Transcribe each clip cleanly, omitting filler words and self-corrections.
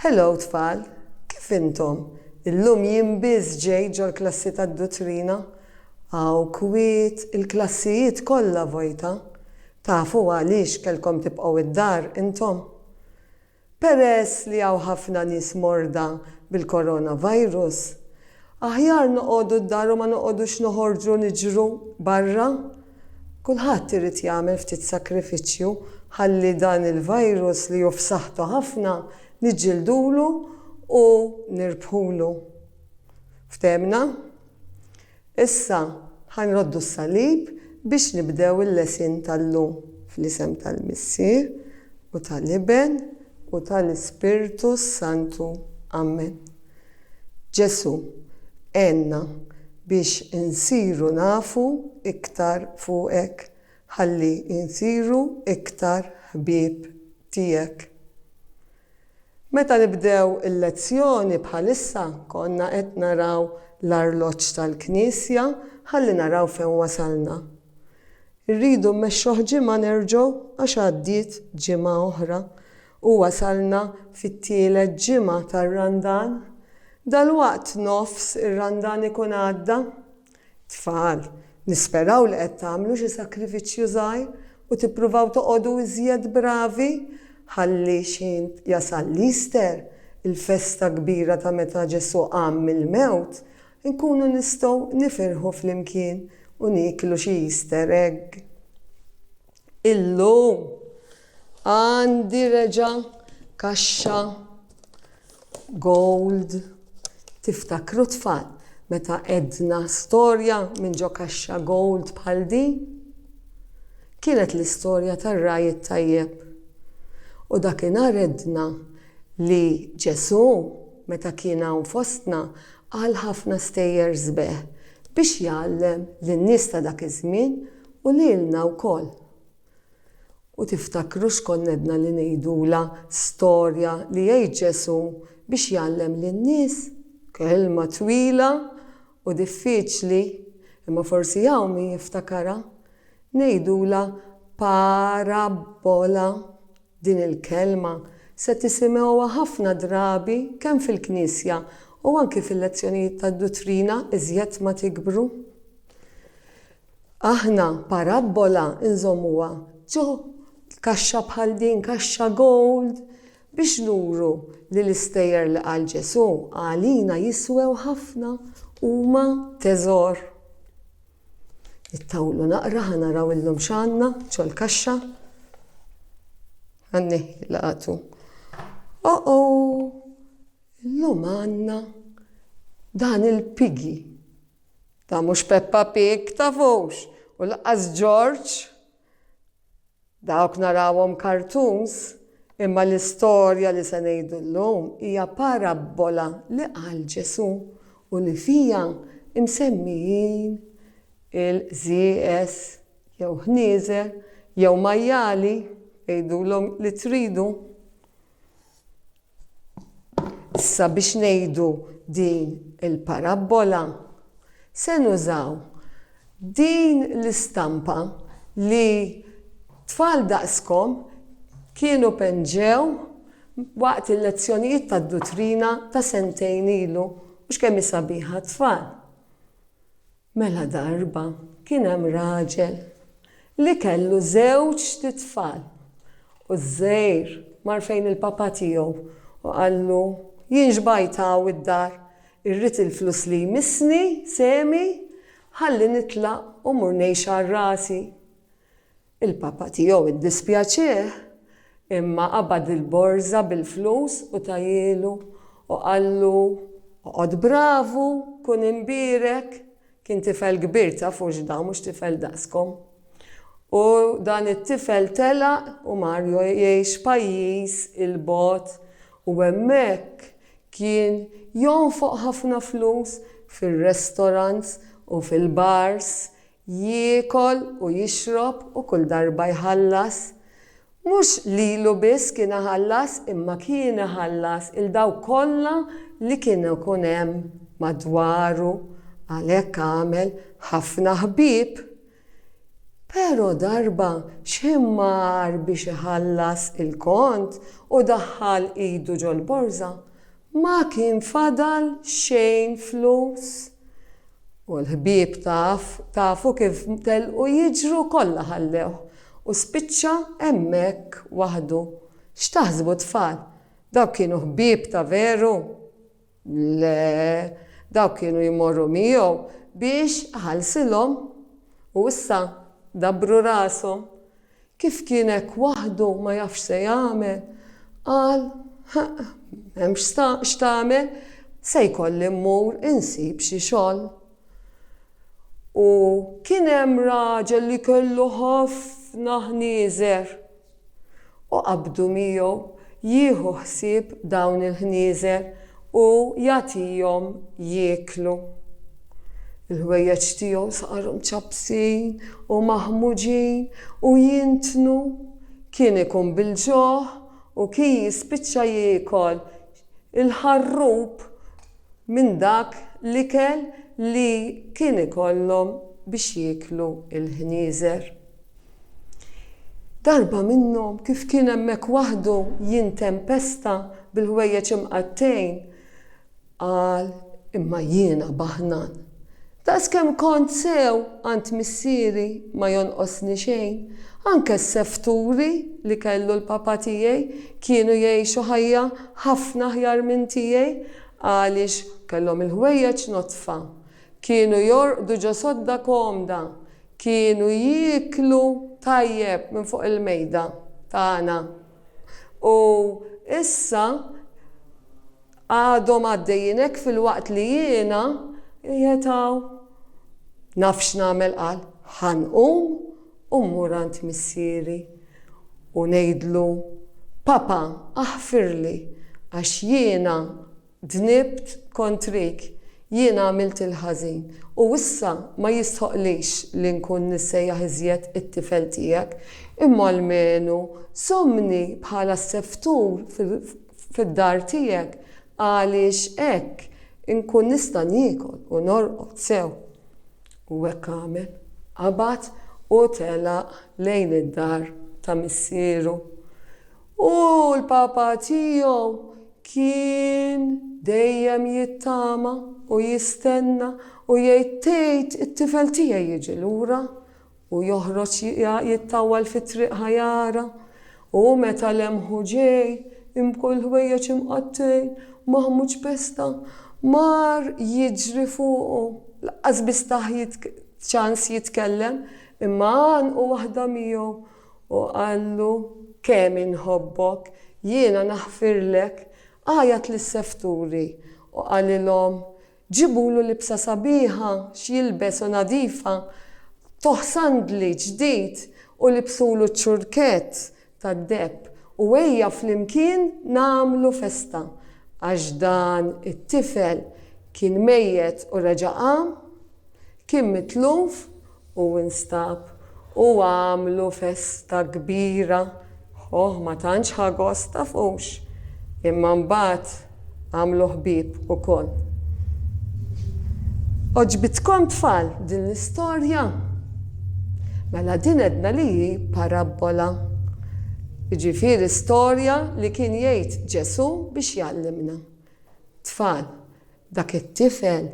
Hello tfal, kif intom? Illum jien biss ġejt ġol-klassi tad-duttrina. Hawn kwiet, il-klassijiet kollha vojta. Tafu għaliex kellkom tibqgħu id-dar intom? Peress li hawn ħafna nies morda bil-coronavirus, aħjar noqogħdu d-dar u ma noqogħdux noħorġu niġru barra. Kulħadd irid jagħmel ftit sakrifiċċju ħalli dan il-virus li hu f'saħħtu ħafna niġġildulu u nirbħulu. Ftehmna? Issa ħa nroddu s-salib biex nibdew il-lesson tal-lum, fl-isem tal-Missier, u tal-Iben, u tal-Ispirtu s-Santu. Ammen. Ġesù, għenna biex insiru nafu iktar fuqek ħalli nsiru iktar ħbieb tiegħek. Meta nibdew il-lezzjoni bħalissa konna qed naraw l-arloġġ tal-knisja ħalli naraw fejn wasalna. Irridu mmexxuh ġimgħa nerġgħu għax għaddiet ġimgħa oħra u wasalna fit-tielet ġimgħa tar-Randan. Dalwaqt nofs ir-Randan ikun għadda. Tfal, nisperaw li qed tagħmlu xi sakrifiċċju żgħir u tippruvaw toqogħdu iżjed bravi ħalli x'ħin jasal l-Easter, il-festa kbira ta' meta Ġesù qam mill-mewt, inkunu nistgħu nifirħu flimkien u nieklu xi Easter egg. Illum għandi reġa' kaxxa gold. Tiftakru tfal meta għedna storja minn ġo kaxxa gold bħal din? Kienet l-istorja tar-ragħaj it-tajjeb. U dakinhar għedna li Ġesù meta kien hawn fostna qal ħafna stejjer sbieħ biex jgħallem lin-nies ta' dak iż-żmien u lilna wkoll. U tiftakru x'konna għedna li ngħidulha storja li jgħid Ġesù biex jgħallem lin-nies? Kelma twila u diffiċli, imma forsi hawn min jiftakarha. Ngħidulha parabbola. Din il-kelma se tisimgħuha ħafna drabi kemm fil-knisja u anki fil-lezzjonijiet tad-duttrina iżjed ma tikbru. Aħna parabbola nżommuha ġo kaxxa bħal din, kaxxa gold, biex nuru li l-istejjer li qal Ġesù għalina jiswew ħafna, huma teżor. Nittawlu naqra ħa naraw illum x'għandna ġol-kaxxa. Ħa nneħħi l-għatu. Oh-oh! Illum għandna dan il-piggy. Ta' mhux Peppa Pig tafux u lanqas George. Dawk narawhom cartoons, imma l-istorja li se ngħidu llum hija parabbola li qal Ġesù u li fiha msemmijin il-qżieqeż jew ħnieżer jew majjali, għidulhom li tridu. Issa biex ngħidu din il-parabbola, se nużaw din l-istampa li tfal daqskom kienu penġew waqt il-lezzjonijiet tad-duttrina ta' sentejn ilu. Mhux kemm hi sabiħa tfal? Mela darba kien hemm raġel li kellu żewġt itfal u ż-żgħir mar fejn il-papà tiegħu u qallu, Jien xbajt hawn id-dar, irrid il-flus li jmissni sehmi ħalli nitlaq u mmur ngħix għal rasi. Il-papa tiegħu iddispjaċieh, imma qabad il-borża bil-flus u tahielu u qallu, Oqgħod bravu, kun imbierek. Kien tifel kbir tafux dan, mhux tifel daqskom. U dan it-tifel telaq u mar jgħix pajjiż 'il bogħod u hemmhekk kien jonfoq ħafna flus fir-restaurants u fil-bars Jiekol u jixrob u kull darba jħallas. Mhux lilu biss kien iħallas imma kien iħallas 'il dawk kollha li kien ikun hemm madwaru. Għalhekk għamel ħafna ħbieb. Pero darba x'ħin mar biex iħallas il-kont u daħħal idu ġol-borża, ma kien fadal xejn flus. U l-ħbieb taf, tafu kif telqu jiġru kollha ħallewh u spiċċa hemmhekk waħdu. X'taħsbu tfal? Dawk kienu ħbieb ta' veru? Le, dawk kienu jmorru miegħu biex iħallsilhom. U issa dabbru rashom. Kif kien hekk waħdu ma jafx se jagħmel, qal, Ħeqq, m'hemmx x'tagħmel, se jkolli mmur insib xi xogħol. U kien hemm raġel li kellu ħafna ħnieżer. U qabdu miegħu jieħu ħsieb dawn il-ħnieżer u jagħtihom jieklu. Il-ħwejjeġ tiegħu saru mċappsin u maħmuġin u jintnu. Kien ikun bil-ġuħ u kien jispiċċa jiekol il-ħarrub minn dak l-ikel li kien ikollhom biex jieklu l-ħnieżer. Darba minnhom, kif kien hemmhekk waħdu jintempesta bil-ħwejjeġ imqattgħin, qal, Imma jiena baħnan. Daqskemm kont sew għand missieri ma jonqosni xejn. Anke s-sefturi li kellu l-papa tiegħi kienu jgħixu ħajja ħafna aħjar minn tiegħi għaliex kellhom il-ħwejjeġ nodfa, kienu jorqdu ġo sodda komda, Kienu jieklu tajjeb minn fuq il-mejda tagħna. U issa għadhom għaddejjin hekk filwaqt li jiena qiegħed hawn. Naf x'nagħmel qal, ħa nqum u mmur għand missieri u ngħidlu, 'Papa, aħfirli għax jiena Dnibt kontrik, jien għamilt il-ħażin, u issa ma jistħoqqlix li nkun nissejjaħ iżjed it-tifel tiegħek, imma almenu żommni bħala s-seftur fid-dar tiegħek, għaliex hekk inkun nista' niekol u norqod sew. U hekk għamel, qabad u telaq lejn id-dar ta' missieru. U l-papa tiegħu kien dejjem jittama u jistenna u jgħid tgħid it-tifel tiegħi jiġi lura u joħroġ jittawwal fit-triq ħa jara. U meta lemħu ġej, imkoll ħwejjeġ imqattgħin, maħmuġ pesta, mar jiġri fuqu. Lanqas biss tah ċans jitkellem, imma għannqu waħda miegħu U qallu, Kemm inħobbok, jiena naħfirlek. Għajat lis-sefturi u qalilhom, Ġibulu libsa sabiħa x'jilbes u nadifa, tuh sandli ġdid u libsulu ċ-ċurkett tad-deheb, u ejja flimkien nagħmlu festa, għax dan it-tifel kien mejjet u reġa' qam, kien mitluf U instab, u għamlu festa kbira. Ħoh, ma tantx ħa gost, tafux. Imma mbagħad għamlu ħbieb ukoll. Għoġbitkom tfal din l-istorja? Mela din għedna li hi parabbola. Jiġifieri storja li kien jgħid Ġesù biex jgħallimna. Tfal, dak it-tifel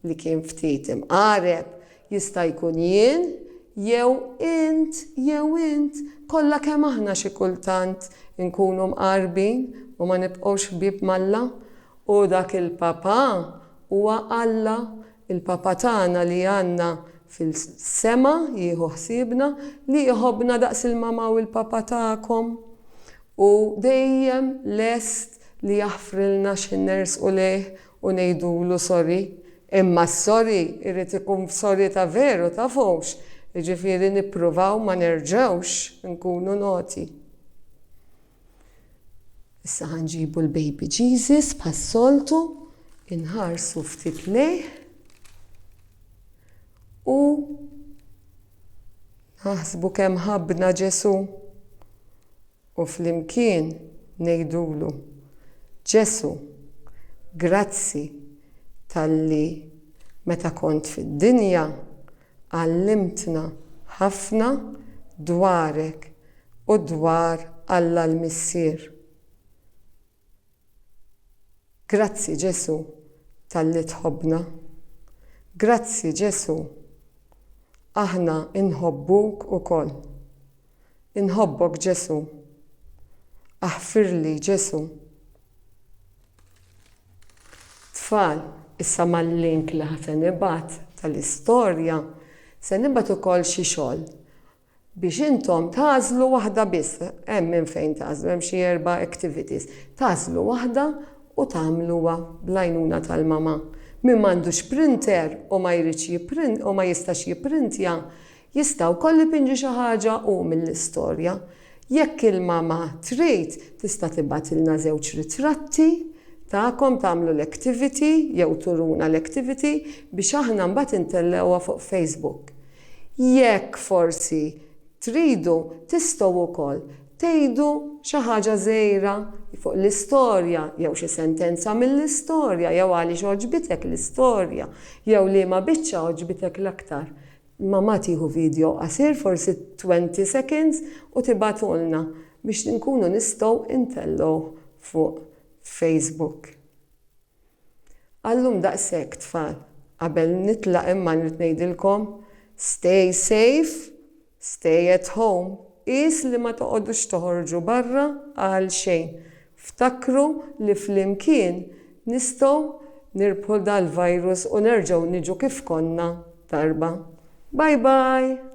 li kien ftit imqareb, jista' jkun jien, jew int, jew int, kollha kemm aħna xi kultant inkunu mqarbin u ma nibqgħux ħbieb m'Alla. U dak il-papà huwa Alla, il-Papà tagħna li għandna fil-sema jieħu ħsiebna, li jħobbna daqs il-mamà u l-papà tagħkom. U dejjem lest li jaħfrilna x'ħin nersqu lejh u ngħidulu sorry, imma s-sorry irid ikun sorry ta' veru tafux, jiġifieri nippruvaw ma nerġgħux nkunu naughty. Issa ħa nġibu l-baby Jesus bħas-soltu, inħarsu ftit lejh u naħsbu kemm ħabbna Ġesù. U flimkien ngħidulu, Ġesù, grazzi talli meta kont fid-dinja għallimtna. ħafna dwarek u dwar Alla l-Missier. Grazzi Ġesù talli tħobbna. Grazzi Ġesù. Aħna nħobbuk ukoll. Inħobbok Ġesù. Aħfirli Ġesù. Tfal, issa mal-link li ħa se nibgħat tal-istorja, se nibgħat ukoll xi xogħol biex intom tagħżlu waħda biss, hemm minn fejn tagħżlu, hemm xi erba' activities. Tagħżlu waħda u tagħmluha bl-għajnuna tal-mama. Min m'għandux printer u ma jridx jipprint u ma jistax jipprintja, jista' wkoll ipinġi xi ħaġa hu mill-istorja. Jekk il-mama trid, tista' tibgħatilna żewġ ritratti tagħkom tagħmlu l-activity jew turuna l-activity biex aħna mbagħad intellgħuha fuq Facebook. Jekk forsi tridu tistgħu wkoll tgħidu xi ħaġa żgħira fuq l-istorja jew xi sentenza mill-istorja jew għaliex għoġbitek l-istorja jew liema biċċa għoġbitek l-aktar. Mamà tieħu video qasir forsi 20 seconds u tibgħatulna biex nkunu nistgħu ntellgħuh fuq Facebook. Għal-lum daqshekk tfal. Qabel nitlaq imma nrid ngħidilkom stay safe, stay at home. Qies li ma toqgħodux toħorġu barra għal xejn. Ftakru li flimkien nistgħu nirbħu dal-virus u nerġgħu niġu kif konna darba. Bye bye!